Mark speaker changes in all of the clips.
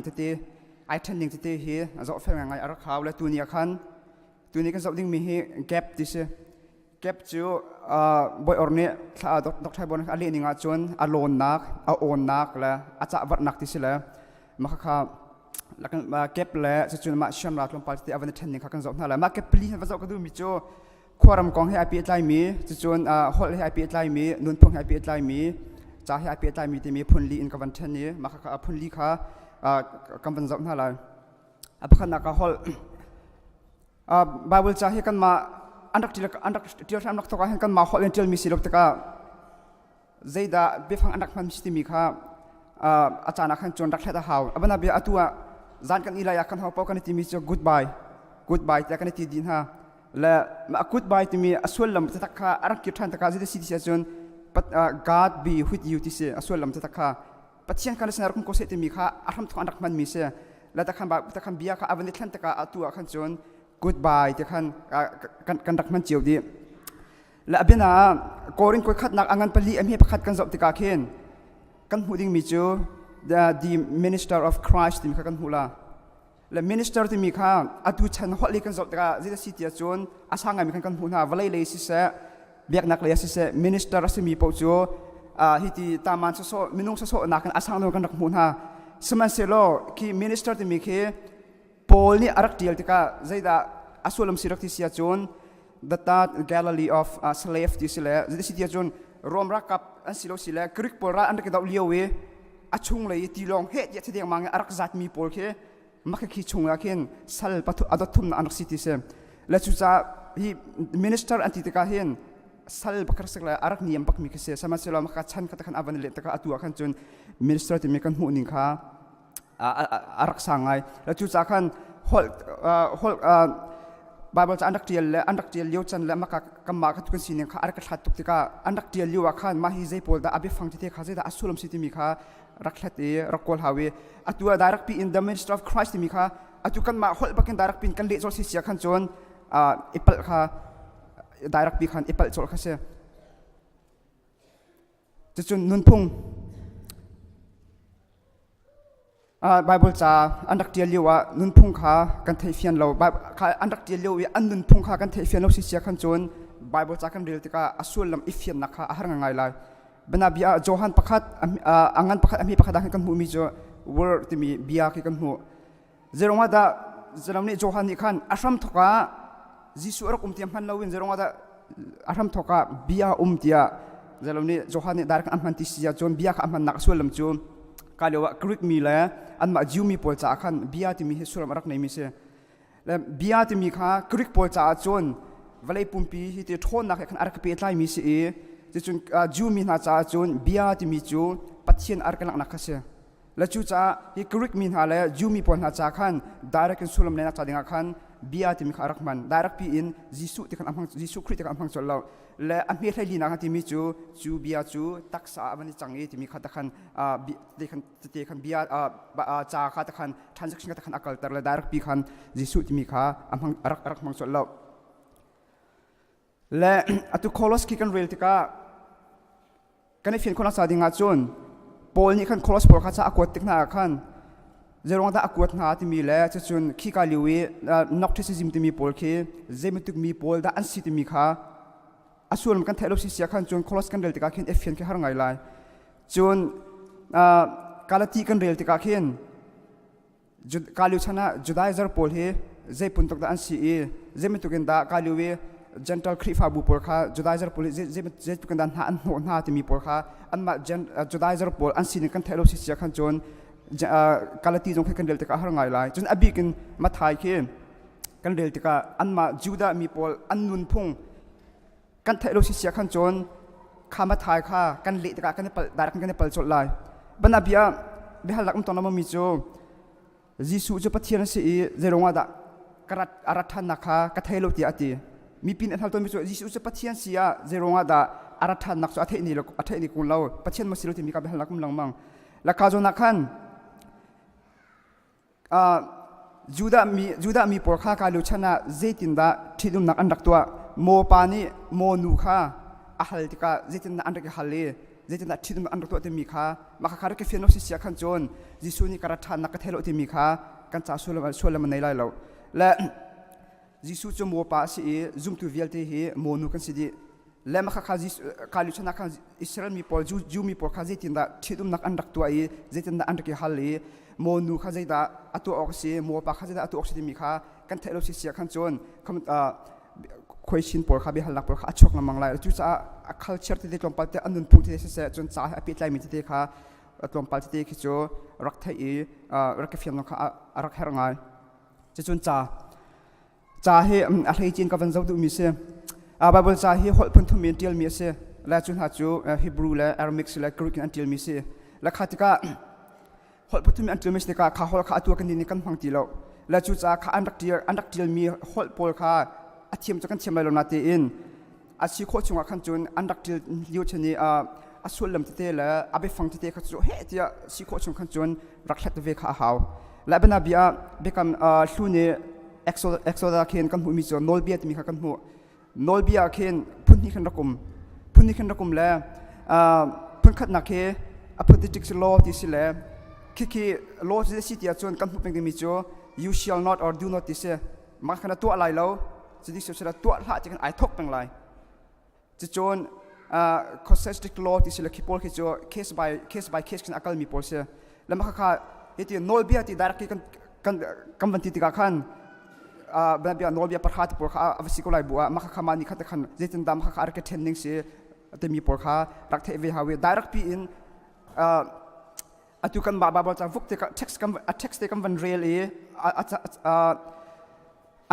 Speaker 1: tete ai ṭhen ning tete hi zohfel ngai a rak hau le tuni ah khan tuni kan zoh dingmi hi gap ti si. Gap cu bawi or nih Dr. Bon a leh ning ahcun a lawnnak, a awnnak le a cahvarhnak ti si le mah kha gap le cucun mah siamra tlawmpal tete a van i ṭhen ning kha kan zoh hna lai. Mah gap pali va zoh ka duhmi cu khuaram kong he ai pehtlaimi, cucun holh he ai pehtlaimi, nunphung he ai pehtlaimi, ca he ai pehtlaimi timi phunli in ka van ṭhen i mah kha phunli kha kan van zoh hna lai. A pakhatnak ah holh. Bible ca hi kanmah an rak ṭial an rak ṭial hram rak thawk ah hin kanmah holh in ṭialmi si lo tikah zeidah biafang an rak hman timi kha a caan ah khan cun rak hlat a hau. A bana bia atu ah zan kan i lai ah kan ho paoh kan i timi cu goodbye goodbye tiah kan i ti dih hna. Le mah goodbye timi a sullam taktak kha a rak kir ṭhan takah zeidah si ti si ahcun God be with you ti si a sullam taktak kha Pathian kha na sinah rak um ko seh timi kha a hramthawk an rak hmanmi si. Le takhan takhan bia kha a van i thlen tikah atu ah khan cun goodbye ti khan kan rak hman cio dih. Le a biana ah Korin koi khatnak a ngan pali a hme pakhat kan zoh tikah khin kan hmuh dingmi cu the minister of Christ timi kha kan hmuh la. Le minister timi kha atu chan holh i kan zoh tikah zeidah si tiah cun a sang ngaimi khan kan hmuh hna vawlei lei siseh biaknak lei ah siseh minister a simi paoh cu hi ti taman sawsawh minung sawsawh nakin a sang deuh kan rak hmuh hna. Sihmanhsehlaw khi minister timi khi Paul nih a rak ṭial tikah zeidah a sullam si rak ti si ahcun the third Galilee of slave ti si le zeidah si ti ahcun Rom ralkap an si lo si le Greek pawl ral an rak i doh lio i a chunglei i tilawng heh tiah thidengmang in a rak zatmi pawl khi makhi chungah khin sal a dot thumnak an rak si ti si. Le cucaah hi minister an ti tikah hin sal bakar sik le a rak niam bakmi khi si. Sihmanhsehlaw maka chan kha khan a van leh tikah atu ah khan cun minister timi kan hmuh ning kha a rak sang ngai. Le cucaah khan holh holh Bible ca an rak ṭial le an rak ṭial lio can le maka kanmah ka kan sining kha a rak hlat tuk tikah an rak ṭial lio ah khan mah hi zei pawl dah a biafang tete kha zeidah a sullam si timi kha rak hlat i rak kawl hau i atu ah direct pi in the minister of Christ timi kha atu kanmah holh bakin direct pin kan leh colh si sia khan cun i palh kha direct pi khan i palh colh kha si. Cucun nunphung Bible ca an rak ṭial lio ah nunphung kha kan theihfian lo. An rak ṭial lio i an nunphung kha kan theihfian lo si sia khan cun Bible ca kan rel tikah a sullam i fiannak kha a har ngai lai. Bianabia ah Johan pakhat a ngan pakhat a hme pakhat ah khan kan hmuhmi cu word timi bia khi kan hmuh. Zeirungah dah Zerom nih Johan nih khan a hramthawk ah Jesuh a rak um tiah hman loin zeirungah dah a hramthawk ah bia um tiah Zerom nih Johan nih direct an hman ti si ahcun bia kha a hmannak a sullam cu ka lio ah Greek mi le anmah Jew mi pawl caah khan bia timi hi sullam a rak neimi si. Le bia timi kha Greek pawl caah cun vawlei pumpi hi ti ṭhawnnak he khan a rak pehtlaimi si i cucun Jew mi hna caah cun bia timi cu Pathian a rak langhnak kha si. Le cucaah hi Greek mi hna le Jew mi pawl hna ca khan direct in sullam lehnak ca dingah khan bia timi kha a rak hman. Direct pi in Jesuh ti khan a hmang Jesuh Khrih ti khan a hmang colh lo. Le a hme hlei linak timi cu cu bia cu taksa ah a van i cang i timi kha takhan te khan te khan bia ca kha takhan transaction kha takhan a kalter le direct pi khan Jesuh timi kha a hmang a rak a rak hmang colh lo. Le atu Kolos khi kan rel tikah kan i fian khawhnak ca ding ah cun Paul nih khan Kolos pawl kha ca a kuat tik hna ah khan zeiruang dah a kuat hna timi le cucun khika lio i Gnosticism timi pawl khi zeibantuk mi pawl dah an si timi kha a sullam kan theih lo si sia khan cun Kolos kan rel tikah khin i fian khi har ngai lai. Cun Galati kan rel tikah khin Kalio chan ah Judaizer pawl hi zei puntuk dah an si i zeibantuk in dah Kalio i Gentile Khrihfabu pawl kha Judaizer pawl hi zeitluk in dah hna an hnawh hna timi pawl kha anmah Judaizer pawl an sining kan theih lo si sia khan cun Galati zong khi kan rel tikah a har ngai lai. Cun a bik in Matthai khi kan rel tikah anmah Judah mi pawl an nunphung kan theih lo si sia khan cun kha Matthai kha kan leh tikah kan i pal direct kan i pal colh lai. Bana bia biahalnak um tong mi cu Jesuh cu Pathian a si i zeiruangah dah ka rat a rat ṭhannak kha ka thei lo tiah a ti. Mipi nih an hal tawnmi cu Jesuh cu Pathian si ah zeiruangah dah a rat ṭhannak cu a theih ni lo a theih ni kun lo Pathian maw si lo timi ka biahalnak um lengmang. Laka zawn ah khan Judah mi Judah mi pawl kha ka lio chan ah zeitindah ṭhitumnak an rak tuah? Maw pa nih maw nu kha a hal tikah zeitindah an rak i hal i? Zeitindah ṭhitum an rak tuah timi kha mah kha rak ka fian lo si sia khan cun Jesuh nih ka rat ṭhannak ka thei lo timi kha kan ca sullam sullam a nei lai lo. Le Jesuh cu mopa a si i zumtu vialte hi monu kan si dih. Le mah kha ka lu chan ah khan Israel mi pawl Jew mi pawl kha zeitindah ṭhitumnak an rak tuah i zeitindah an rak i hal i monu kha zeidah a tuah awk a si mopa kha zeidah a tuah awk a si timi kha kan theih lo si sia khan cun khuaishin pawl kha biahalnak pawl kha a chuak lengmang lai. Cucaah a culture tete tlawmpal te a nunphung tete siseh cun ca he a pehtlaimi tete kha tlawmpal tete khi cu rak theih i rak i fiang kha a rak herh ngai. Cucun ca ca hi a hleicin ka van zoh duhmi si. Bible ca hi holh phun thum in ṭialmi a si. Le cu hna cu Hebrew le Aramaic le Greek in an ṭialmi si. Le kha tikah holh pathum an ṭialmi si tikah kha holh kha atu kan nih kan hmang ti lo. Le cucaah kha an rak ṭial an rak ṭialmi holh pawl kha a thiam cu kan thiam lai lo natein a si khawh chungah khan cun an rak ṭial lio chan i a sullam tete le a biafang tete kha cu heh tiah si khawh chung khan cun rak hlat ve kha a hau. Le bianabia ah biakam hlu nih Exodus khin kan hmuhmi cu nawlbia timi kha kan hmuh. Nawlbia ah khin phun hnih khin rak um. Phun hnih khin rak um le phun khatnak hi a politics law ti si le khikhi law si si ti ahcun kan hmuh peng dingmi cu you shall not or do not ti si. Mah khan a tuah lai lo. Cuti si tuah hlah ti khan ai thok peng lai. Cucun causative law ti si le khi pawl khi cu case by case by case khin a kalmi pawl si. Le mah kha hiti nawlbia ti direct kan kan kan van ti tikah khan bia nawlbia pahra ti pawl kha a va si ko lai bu ah mah kha mah nih kha te khan zeitin dah mah kha a rak i then ning si timi pawl kha rak theih ve hau i direct pi in atu kan mah Bible ca vuk te text kan a text te kan van rel i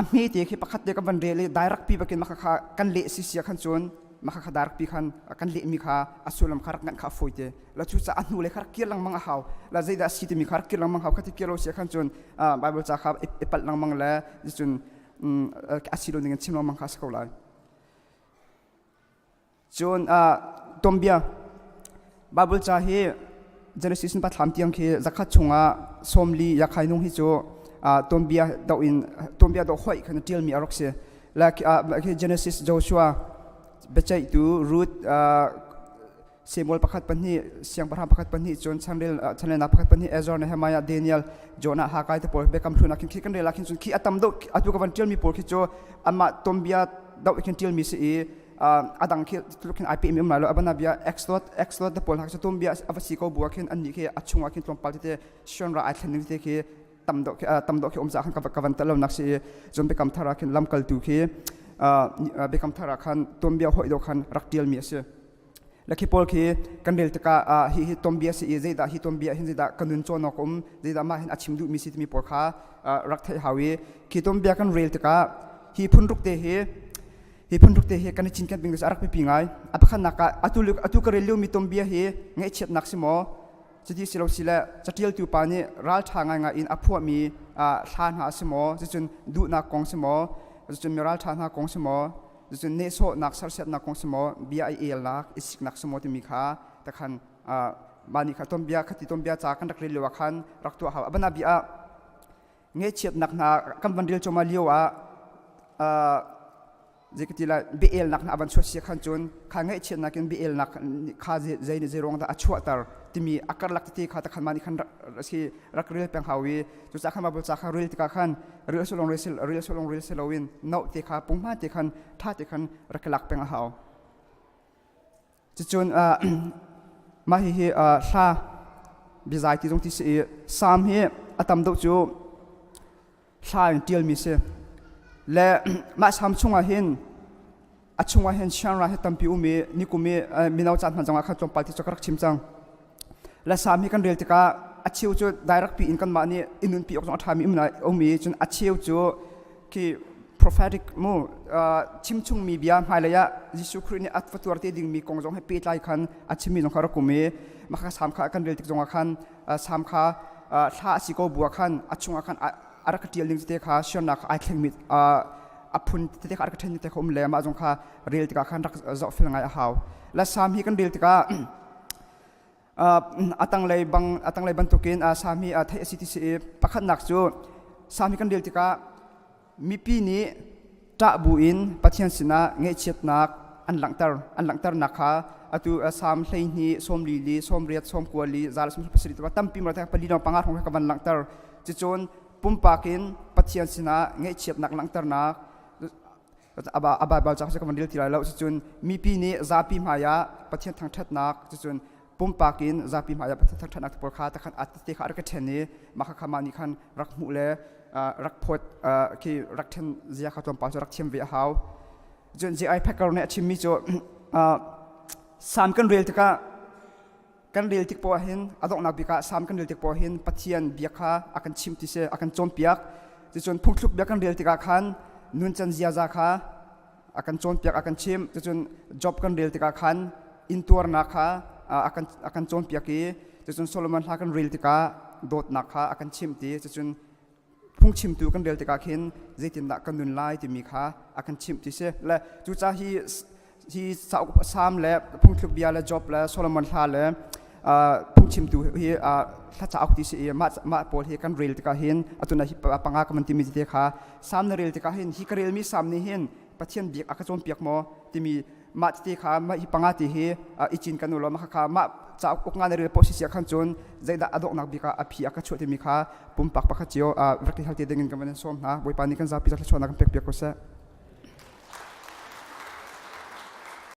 Speaker 1: a hme te khi pakhat te kan van rel i direct pi bakin maka kha kan leh si sia khan cun maka kha direct pi khan kan leh mi kha a sullam kha rak nganh kha a fawi te la cu ca a hnu le kha rak kir lengmang a hau la zeidah si timi kha rak kir lengmang hau kha ti kir lo sia khan cun Bible ca kha i palh lengmang le cun a si lo ning in chim lengmang kha a si ko lai. Cun tuanbia Bible ca hi Genesis in pathlam tiang khi zakhat chungah sawmli yakhai nung hi cu tuanbia doh in tuanbia doh hoih khan ṭialmi a rak si. Like Genesis Joshua biaceihtu Ruth Samuel pakhat pahnih siangpahrang pakhat pahnih cun chanrel chanrelnak pakhat pahnih Ezra Nehemiah Daniel Jonah Hakai te pawl biakam hlun ah khin khi kan rel ah khin cun khi a tam deuh atu ka van ṭialmi pawl khi cu amah tuanbia doh khin ṭialmi si i a dang khi tluk khin ai pehmi um lai lo abana bia exodus exodus te pawl hna khi tum bia a va si ko bu ah khin annih khi a chungah khin tlawmpal tete genre ai thlen ding tete khi tam deuh khi tam deuh khi um za khan ka van tel lo nak si i cun biakam thar ah khin lamkaltu khi biakam thar ah khan tuanbia hoi do khan rak tialmi a si le khi pawl khi kan rel tikah hi hi tuanbia si i zeidah hi tuanbia hin zeidah ka nun cawn awk um zeidah mah hin a chim duhmi si timi pawl kha rak theih hau i khi tuanbia kan rel tikah hi phun ruk te hi Hi phun te hi kan i cinken ding a rak biapi ngai. A pakhatnak ah atu atu ka rel liomi tuanbia hi ngaihchiatnak si maw? Cuti si lo si le catialtu pa nih ralṭha ngaingai in a phuahmi hla hna a si maw? Cucun duhnak kong si maw? Cucun mi ralṭha hna kong si maw? Cucun nehsawhnak sersiatnak kong si maw? Bia i elnak, i siknak si maw timi kha takhan mah nih kha tuanbia khati tuanbia ca kan rak rel lio ah khan rak tuah hau. A bana bia ah ngaihchiatnak hna kan van rel cuahmah lio ah zeikati lai biaelnak hna a van chuah si khan cun kha ngaihchiatnak in biaelnak kha zei nih zei ruang dah a chuahter timi a karlak tete kha takhan mah nih khan si rak rel peng hau i cucaah khan Bible ca kha rel tikah khan rel sulong rel rel sulong rel si loin note te kha punghma te khan tha te khan rak lak peng a hau. Cucun mah hihi hla biazai ti zong ti si i Salm hi a tam deuh cu hla in ṭialmi si. Le mah Salm chungah hin a chungah hin siangra hi tampi um i nikum i mino caan hman zongah khan tlawmpal ti cu ka rak chim cang. Le Salm hi kan rel tikah a cheu cu direct pi in kanmah nih i nunpi awk zong a ṭhami um i cun a cheu cu khi prophetic mu chimchungmi bia hmailei ah Jesuh Khrih nih a va tuar te dingmi kong zong he pehtlai khan a chimmi zong kha rak um i mah kha Salm kha kan rel tik zongah khan Salm kha thla a si ko bu ah khan a chungah khan a rak ṭial ning tete kha siannak ai thlengmi a phun tete kha a rak ṭhen tete kha um le mah zong kha rel tikah khan rak zohfel ngai a hau. La Salm hi kan rel tikah A tanglei bang a tanglei bantukin Salm hi theih a si ti si i pakhatnak cu Salm hi kan rel tikah mipi nih ṭah bu in Pathian sinah ngaihchiatnak. an langhter. An langhternak kha atu Salm 12, 44, 80, 94, 127 tampi pali lawng panga hrawng ka van langhter. Cucun pumpak in Pathian sinah ngaihchiatnak langhternak a Baibal ca ka van rel ti lai lo. Cucun mipi nih zapi hmai ah Pathian thangṭhatnak cucun pumpak in zapi hmai ah Pathian thangṭhatnak pawl kha takhan te kha a rak ka ṭhen i mah kha mah nih khan rak hmuh le rak phawt khi rak ṭhen zia kha tlawmpal cu rak thiam ve a hau. Cun J.I. Packer nih a chimmi cu Salm kan rel tikah kan rel tik poah hin a donghnak bik ah Salm kan rel tik poah hin Pathian bia kha a kan chimh ti si a kan cawnpiak. Cucun phungthluk bia kan rel tikah khan nuncan ziaza kha a kan cawnpiak a kan chimh. Cucun Job kan rel tikah khan intuarnak kha a kan a kan cawnpiak i cucun Solomon hla kan rel tikah dawtnak kha a kan chimh ti cucun phungchimtu kan rel tikah khin zeitindah kan nun lai timi kha a kan chimh ti si le cucaah hi hi cauk Salm le phungthluk bia le Job le Solomon hla le phungchimtu hi hla cauk ti si i mah mah pawl hi kan rel tikah hin atu na hi panga ka man timi te kha Salm na rel tikah hin hi ka relmi Salm nih hin Pathian biak a ka cawnpiak maw timi mah tete kha mah hi panga ti hi i cin kan u law mah kha mah cauk uk nga na rel poh si sia khan cun zeidah a donghnak bik ah a phi a ka chuah timi kha pumpak pakhat cio rak i hal te ding in kan van in sawm hna Bawipa nih kan zapi thluachuahnak kan pek piak ko seh.